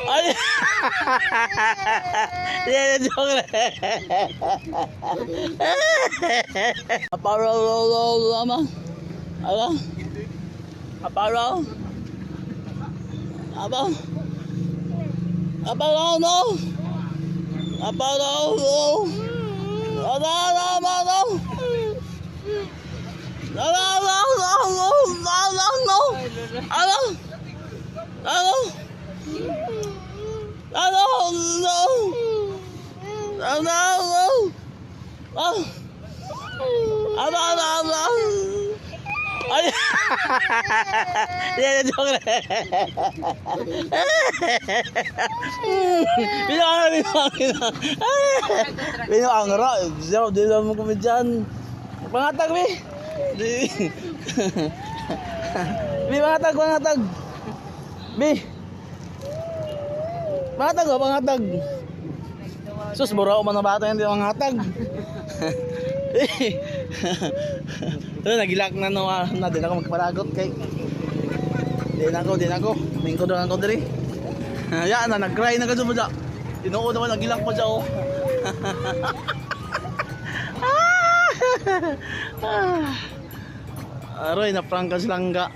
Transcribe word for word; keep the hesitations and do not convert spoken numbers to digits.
Ay! Yan, joke lang. Apa, lo, lo, lo, lo, ma? Ano? Apa, lo? Apa? Apa, lo, lo? Apa, lo, lo? Ano, ano, ano, ano? Ano, ano, ano, ano, ano, ano? Ano? Ano? Ano? Ano? Ano? Ano? Ah! Ano, ano, ano? Ay! Yan, joke lang. Bino, ano, bino, bino. Bino, ang ra-, zero, di lang mo komedyan. Pangatag, bi. Di. Bi, pangatag, pangatag. Bi. Pangatag, oh, pangatag. Sus, buraw man ang bata, hindi mangatag. Ito, nagilak na, no, ah, na, di na ako magparagot kay. Di na ako, di na ako. Mingko doon ako diri. Yan na, nag-cry na ka dyan mo dyan. Tinuod naman, nagilak pa dyan, oh. Aroy, na-prank ka sa langga.